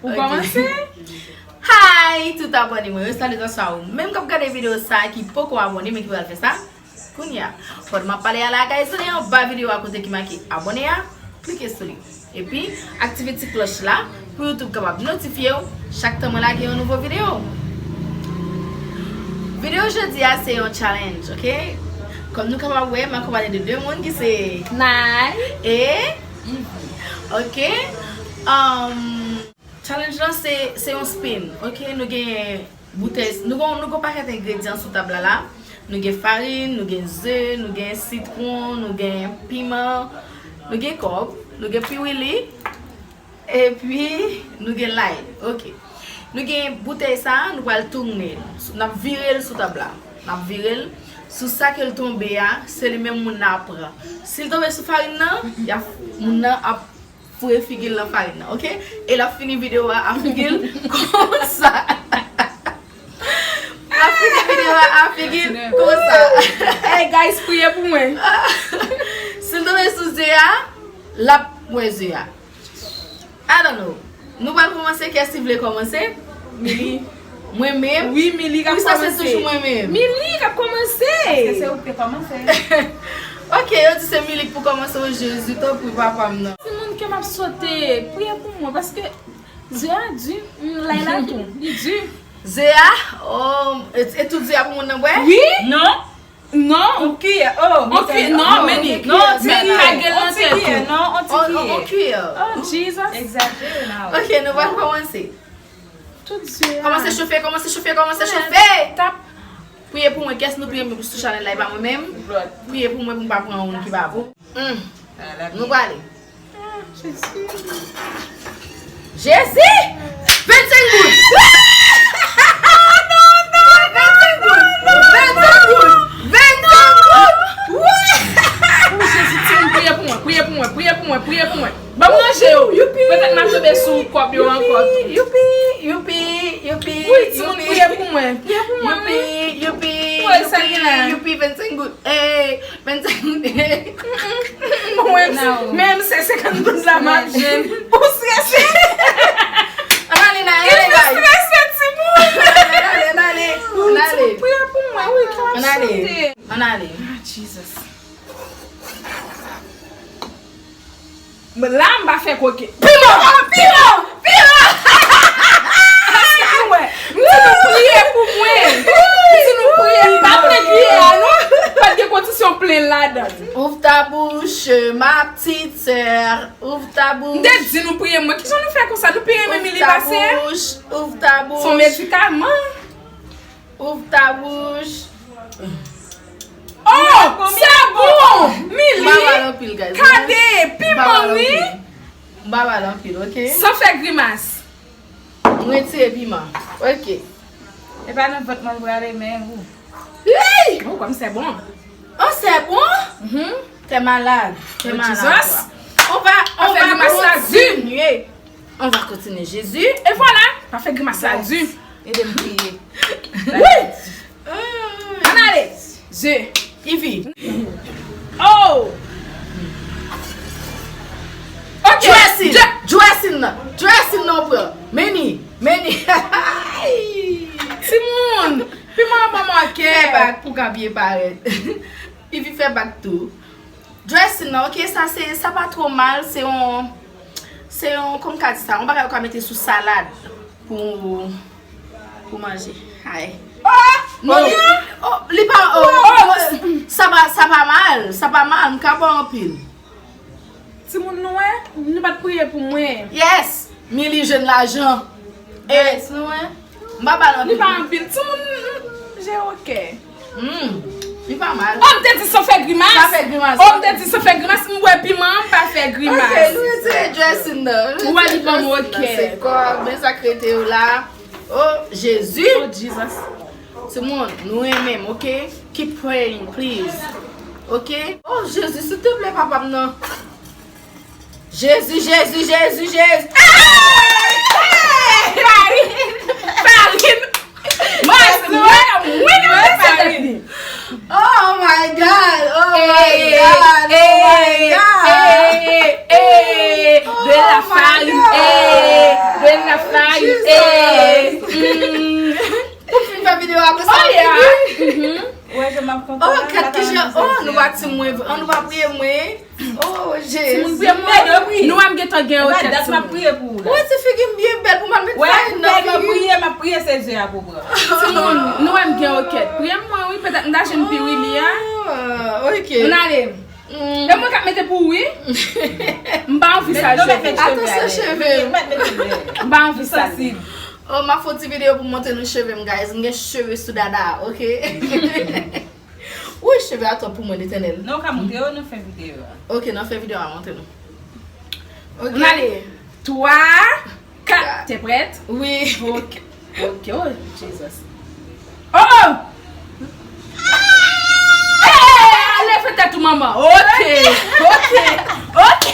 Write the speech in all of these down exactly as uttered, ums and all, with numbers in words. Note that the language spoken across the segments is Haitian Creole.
Ou kòmanse? Hi tout abòne mwen yo, salitansyon a ou menm k ap gade videyo sa a ki poko abòne men ki pral fè sa kounye a. Kòd m ap pale a la, guys, ou anba videyo a kote ki make abòne a, klike sou li. Epi, aktive ti klòch la pou YouTube kapab notifye w chak tan mwen lage yon nouvo videyo. Videyo jodi a se yon challenge, ok? Kòm nou kapab wè, m akonpanye de de moun ki se Nay e Ivy. Ok? Um, challenge lan se, se yon spin, ok? Nou gen boutèy, nou gen, nou gen pakèt engredyan sou tab la la. Nou gen farin, nou gen ze, nou gen sitwon, nou gen piman, nou gen kòb, nou gen piwili, epi nou gen lay. Ok. Nou gen boutèy sa a, nou pral tounen l. N ap vire l sou tab la. N ap vire l. Sou sa ke l tonbe a, se li menm moun nan ap pran. Si l tonbe sou farin nan, y ap, moun nan ap foure figi l nan farin nan, ok? E l ap fini videyo a a figi l konsa. L ap fini videyo a a figi l konsa. Hey guys, priye pou mwen. Si l tonbe sou ze a, l ap wè ze a. I don't know. Nou pral kòmanse, kiyès ki vle kòmanse? Mili. Mwen menm? Wi, Mili k ap kòmanse. Poukisa se toujou mwen menm? Mili k ap kòmanse. Paske se ou ki te kòmanse. Ok, yo di se Mili k pou kòmanse. O Jezi, tanpri papa m nan. Timoun, kè m ap sote, priye pou mwen, paske ze a di, mm, lay la tou, li di. Ze a? Oh, e, e tout ze a pou moun nan bwè? Wi. Non. Non. On kiyè. Oh, on kiyè. Non, men li, non, men li pa gen lantè tou. Non, on ti kiyè. On kiyè. Oh, Jesus. Egzajere la. Ok, nou pral kòmanse. Tout ze a. Kòmanse chofe, kòmanse chofe, kòmanse chofe. Tap. Priye pou mwen, kiyès nou priye pou sou chanèl la, e pa mwen menm. Priye pou mwen pou m pa pran yon ki pa bon. Hmm. Nou prale. Ah, Jezi. Jezi! Vennsenk goud! Non, non, non, non, non, non. Vennsenk goud! Vennsenk goud! Wi! Oh, Jezi, timoun, priye pou mwen, priye pou mwen, priye pou mwen, priye pou mwen. Ban m ranje yo. Youpi, youpi, petèt m ap tonbe sou kòb yo ankò tou. Youpi, youpi, youpi, youpi. Wi, timoun, priye pou mwen. Priye pou mwen, wi. Youpi, youpi, youpi, vennsenk goud. Ey, vennsenk goud. Mwen, menm se senkant goud la m ap jwenn. Ou strese? Ann ale, ann ale, ann ale, guys. Ou strese, timoun? Ann ale, ann ale, ann ale. Timoun, priye pou mwen, wi, kè m ap sote. Ann ale. Ah, Jesus. La, m pa fè koke. Piman! Ah, piman! Piman! Èske nou wè? M di nou priye pou mwen. M di nou priye. Pa pran kiyè a, non. Pa t gen kondisyon plen ladan. Ouvre ta bouche, ma petite sœur. Ouvre ta bouche. M te di nou priye mwen. Kijan nou fè konsa? Nou pi renmen Mili pase? Ouvre ta bouche, ouvre ta bouche. Se yon medikaman. Ouvre ta bouche. Oh, se bon! Mili, kade, piman, wi. M pa pale anpil, ok? San fè grimas. M retire piman. Ok. E pa nan vant mwen l prale, men ou. Hey! Oh, kòm se bon. Oh, c'est bon? Mhm. T'es malade. T'es malade, toi. Jesus. On va, on va continuer. On va continuer, Jésus. E vwala, pa fè grimas la di. Ede m priye. Wi! Ann ale. Ze. Ivy. Oh! Ok. Dressing. Dressing nan. Dressing nan w pran. Meni. Meni. Timoun. Piman an ban m kè. Fè bak pou ka byen parèt. Ivy fè bak tou. Dressing nan, ok, sa se, sa pa twò mal, se yon, se yon, kòm ka di sa, yon bagay ou ka mete sou salad pou, pou manje. Ay. Oh! Non, li, oh, li pa, oh, oh, sa pa, sa pa mal, sa pa mal, m ka ba w anpil. Timoun nou wè, nou pa t priye pou mwen. Yes! Mili jwenn lajan. E, guys, nou wè. M pa ba l anpil. Li pa anpil. Timoun, m, m, je oke. Hmm. Li pa mal. Oh, m te di san fè grimas. Sa fè grimas. Oh, m te di san fè grimas. M bwè piman, m pa fè grimas. Ok, nou retire dressing nan. Ou wè li ban m oke. Se kò, men sa k rete yo la. Oh, Jezi. Oh, Jesus. Timoun, nou renmen m, ok? Keep praying, please. Ok? Oh, Jezi, silteplè, papa m nan. Jezi, Jezi, Jezi, Jezi. Hey! Farin! Farin! Mas, mwen, mwen, mwen, farin! Oh my God! Oh my God! Oh my God! Oh, gad kijan, oh, nou pa tim mwen vre. Oh, nou pa priye mwen. Oh, Jezi. Timoun, priye mwen. Nou wè m gentan gen okèt, timoun. Wè ti figi m byen bèl pou m al met fay nan figi m. Priye, m ap priye, se je a pou pran. Timoun, nou wè m gen okèt. Priye mwen, wi, petèt m ta jwenn pi wi li a. Ah, ok. Ann ale. E mwen k ap mete pou ou, wi. M pa anvi sa, cheve. Atansyon, cheve. M pa anvi sa. Oh, m ap fè yon ti videyo pou montre nou cheve m, guys. M gen cheve sou dada, ok? Wi, cheve a twòp pou mwen, Letènèl. Non, w ka montre yo nan fen videyo a. Ok, nan fen videyo a, montre nou. Ok. Ann ale. Twa, kat. T'es prête? Wi. Ok. Ok, oh, Jesus. Oh, oh! Hey, ale fè tèt ou, manman. Ok, ok, ok.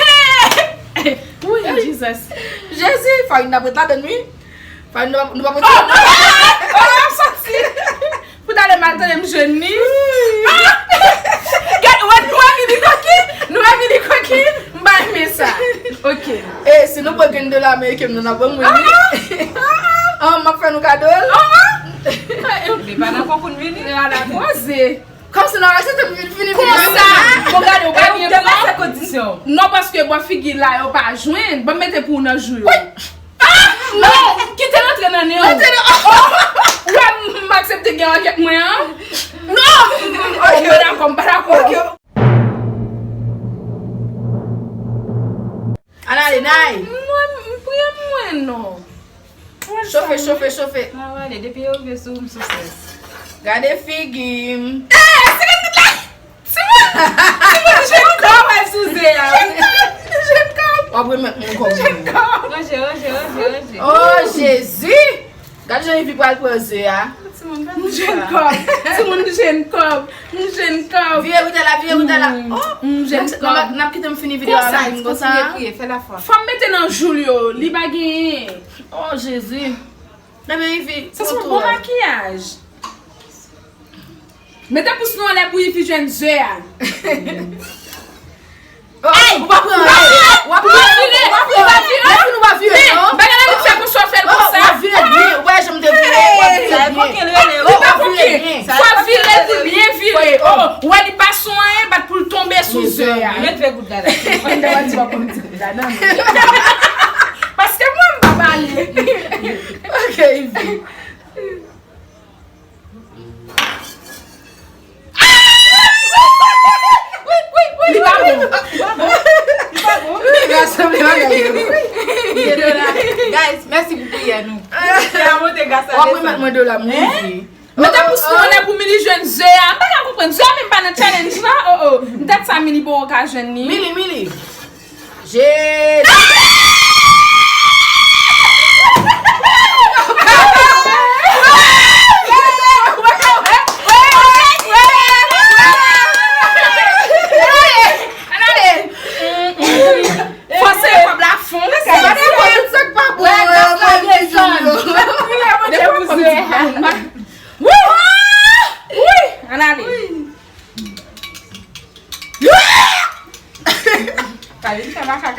Hey! Wi, Jesus. Jezi, farin n ap ret ladann, wi. Farin nou pa, nou pa pote. Oh, oh, oh, oh, soti. Pou talè m al tande m jwenn li. Ah! Gad, wè, nou wè vini koki, nou wè vini koki, m pa renmen sa. Ok. E, si nou pran grenn dola ameriken m nan, n ap ban mwen li. Ah, m ap fè nou kado l. Li pa nan konkou n vini. Ala koze. Kòmsi n ap aksepte m vin fini konsa. Bon, gade, ou pa byen pran. Non, paske bò figi la, yo pa jwenn. Ban m mete pou ou nan jou yo. Ah! Non! Kite l antre nan nen w. Antre nan. Oh! Ou wè m aksepte gen ank ak mwen an? Non! Ok, m pa dakò, m pa dakò. Ok. Ann ale, n ale. Mwen, m priye mwen non. Chofe, chofe, chofe. Mwen ale, depi yo rive sou m, sou sèz. Gade figi m. Eh, se gen tout la. Timoun! Timoun, jèn kòb! Wè sou ze a. Jèn kòb! Jèn kòb! W ap remèt mwen kòb mwen. Jèn kòb! Ranje, ranje, ranje, ranje. Oh, Jezi! Gad jan Ivy pral pran ze a. Timoun, pa di sa. Jèn kòb! Timoun, jèn kòb! Jèn kòb! Vire woutè la, vire woutè la. Oh! Jèn kòb! N ap kite m fini videyo a la, konsa. Kontinye priye, fè lafwa. Fò m mete nan jou l yo, li pa genyen. Oh, Jezi! Ebyen, Ivy, se yon bon makiyaj. Mete pous nou anlè pou Ivy jwenn ze a. Ay! Ou pa pran anyen. Ou pa pran anyen. Ou pa pran anyen. Ou pa vire. Ou pa vire, non. Bagay la li fè konsa, w fè l konsa. Ou pa vire byen. Ou wè jan m te vire. Ou pa vire byen. Li pa konke. Fò vire, li byen vire. Oh, ou wè li pa sou anyen, bat pou l tonbe sou ze a. Mete goud la. Paske mwen m pa pale. Ok, Ivy. Li pa bon. Li pa bon. Li pa bon. Li pa bon. Guys, mèsi pou priyè nou. Fè a monte gras la desann. W ap remèt mwen dola m, wi. Mete pous nou anlè pou Mili jwenn ze a. M pa ka konprann. Ze a menm pa nan challenge la. Oh, oh. M tèt sa Mili poko ka jwenn li. Mili, Mili. Jezi. Fòse kòb la fon. Gade tout sa k pa bon. Wi, wi, ann ale.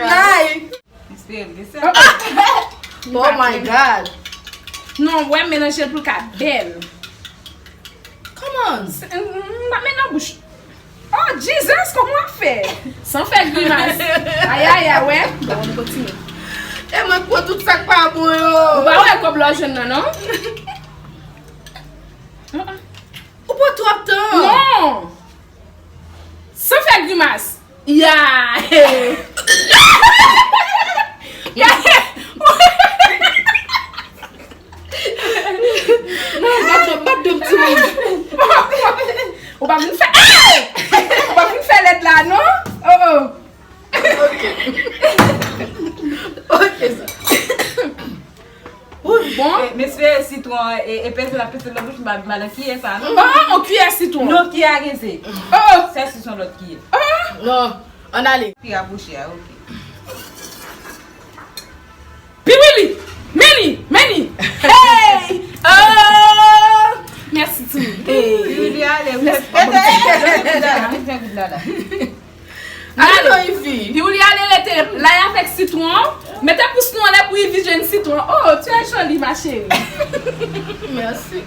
Ay! Espere l gen sèl. Oh my God! Non, wè, melanje l pou l ka bèl. Come on! M pa met nan bouch. Oh, Jesus, kòman w ap fè? San fè grimas. Ay, ay, ay, wè. Bon, nou kontinye. E mwen k pran tout sa k pa bon yo. Ou pa wè kòb la w jwenn nan, non? Ou pran twòp tan. Non! San fè grimas. Ya! Non, bat do m, bat do m, timoun. Ou pa vin fè, ey! Ou pa vin fè lèd la, non? Oh, oh. Ok. Ok, sa. Bon. E, mesye, sitwon, e, e peze l ap peze nan bouch, m pa mal an kiyè sa, non? Oh, on kiyè sitwon. Non, kiyè a gen ze. Oh, oh. Sa se yon lòt kiyè. Oh. Non, ann ale. Pi rapwoche a, ok. Piwili! Meni! Meni! Hey! Oh! Mèsi, timoun. Piwili ale, wi. Mèsi, papa. Mete, mete, mete, mete, mete, mete, mete, mete, mete, mete, Pi ou li ale rete lay avèk sitwon. Mete pous nou anlè pou Ivy jwenn sitwon. Oh, tu es jolie, ma chérie. Mèsi.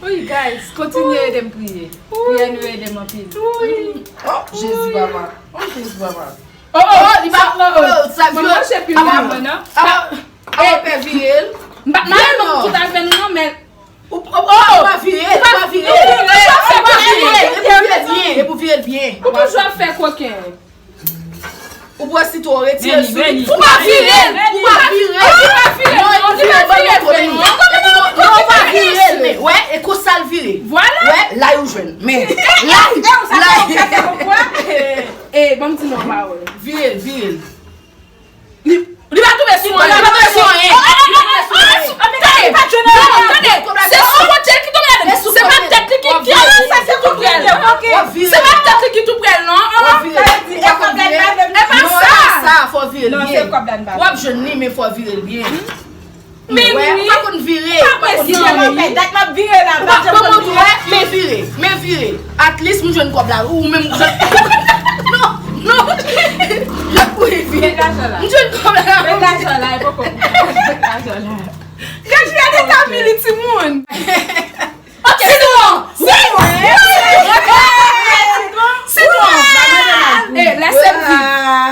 Wi, guys, kontinye ede m priye. Priyè nou ede m anpil. Oh, Jezi papa. Oh, Jezi papa. Oh, oh, li pa, oh, oh, sa manje pil la mwen non. Apa, apa, pè vire l. M pa, m pa, non, tout avè nou non, men Ou, ou, ou pa vire, ou pa vire. Ou pa vire, e pou vire l byen, e pou vire l byen. Ou toujou ap fè koken. Ou pran sitwon, ou retire l sou li. Ou pa vire l, ou pa vire l. Non, e pou vire l byen, non, non, ou pa vire l. Wè, e konsa l vire. Vwala. Wè, la ou jwenn. Men, la, la. E, ban m di nou yon pawòl. Vire l, vire l. Li, li pa tonbe sou mwen, li pa tonbe sou anyen. Tande, non, tande, se sou kote l ki tonbe ladan. Se pa tèt li ki, ki, ki tou prè l. Se pa tèt li ki tou prè l, non. E pa sa. W ap jwenn li, men fò vire l byen. Men wi. Ou pa konn vire, ou pa konn vire. Dat m ap vire la, ou pa janm konn vire. Men vire, men vire. At least m jwenn kòb la, ou menm ou jwenn. Non, non. Jan pou li vire. M jwenn kòb la. Met lajan la, e poko. Met lajan la. Gad, gad eta Mili timoun. Ok, sitwon. Sitwon. Sitwon. Eh, lèse m di.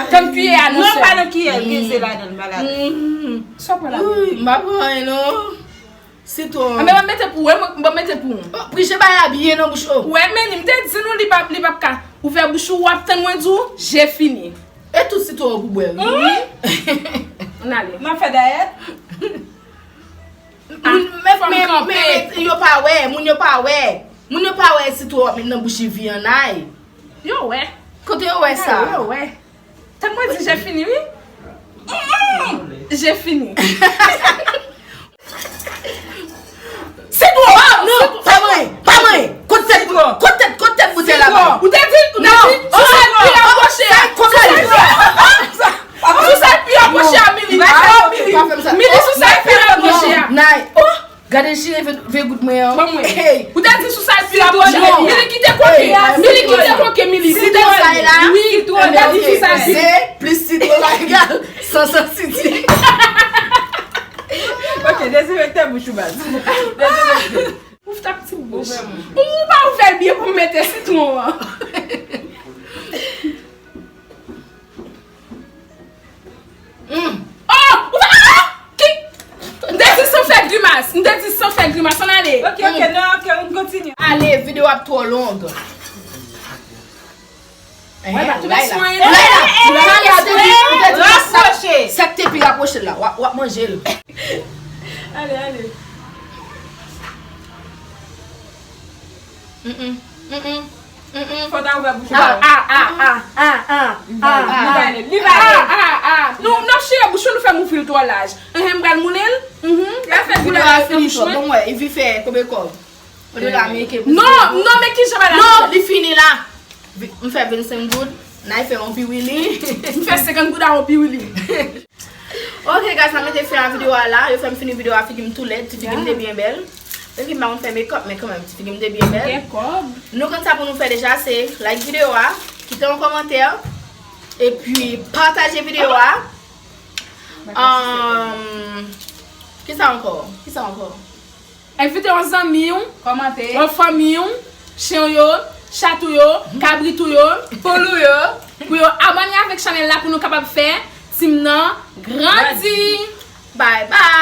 Tann kiyè a non. Non, pa nan kiyè, peze ladan l, malad. Sa w pran la? Ui, m pa pran anyen non. Sitwon. Anben, ban m mete pou ou, wi, ban m mete pou ou. Oh, prije bagay la byen nan bouch ou. Wè, men m te di nou li p ap, li p ap ka. Ouvè bouch ou, w ap tann mwen di w, je fini. E tout sitwon an pou bwè, wi. Wi. Ann ale. M ap fè dayèt. Moun, men, men, men, men, yo pa wè, moun yo pa wè. Moun yo pa wè sitwon ap met nan bouch li vyann ay. Yo wè. Kote yo wè sa? Yo wè. Tann mwen di, je fini, wi. Mm, je fini. Sitwon! Oh, non, pa mwen, pa mwen. Kot tèt, kot tèt, kot tèt boutèy la? Ou te di, ou te di, sou sa pi apwoche a. Sou sa pi apwoche a, Mili. Mili, sou sa pi apwoche a. Nay. Oh! Gade chire ve, ve goud mwen an. Ban mwen. Hey. Ou te di sou sa l pi apwoche. Non. Mili kite koke. Hey, Mili kite koke, Mili. Sitwon sa la. Wi, sitwon, gade sou sa l pi. Ze plis sitwon pa egal san sansiti. Ok, dezenfekte bouch ou, baz. Dezenfekte. Ouf, ta ti bouch. Ou pa ouvè l byen pou m mete sitwon an. Mm. Oh! Ou pa, ah! Ki? M te di san fè grimas. M te di san fè grimas. Ann ale. Ok, ok, non, ok, nou kontinye. Ale, videyo ap twò long. Mwen pa tou Layla. Layla, Layla, ou te di, ou te di sa, sa k te pi rapwoche l la. W ap, w ap manje l. Ale, ale. Mm, mm, mm, mm. Mm, mm. Fò ta ouvè bouch ou. Ah, ah, ah, ah, ah, ah, ah, ah. Li pale, li pale. Ah, ah, ah. Nou, n ap chire bouch ou, nou fè m ouvri l twò laj. Enhen, m pral moulen l. Mhm. L ap fè koulè nan bouch mwen. Bon, wè, Ivy fè konbyen kòb? Ou de la Ameriken pou... Non, non, men ki jan bagay la? Non, li fini la. Vi-, m fè vennsenk goud. Nay fè yon piwili. M fè senkant goud a yon piwili. Ok, guys, m ap mete fen a videyo a la. Yo fè m fini videyo a, figi m tou lèd, ti figi m te byen bèl. Menm si m pa konn fè makeup, men kanmenm, ti figi m te byen bèl. Gen kòb. Nou konn sa pou nou fè deja, se like videyo a, kite yon kòmantè, epi pataje videyo a. Um, kisa ankò? Kisa ankò? Envite yon zanmi w, kòmante, yon fanmi w, chen w yo, chat ou yo, kabrit ou yo, poul ou yo, pou yo abòne avèk chanèl la pou nou kapab fè team nan grandi. Bye bye.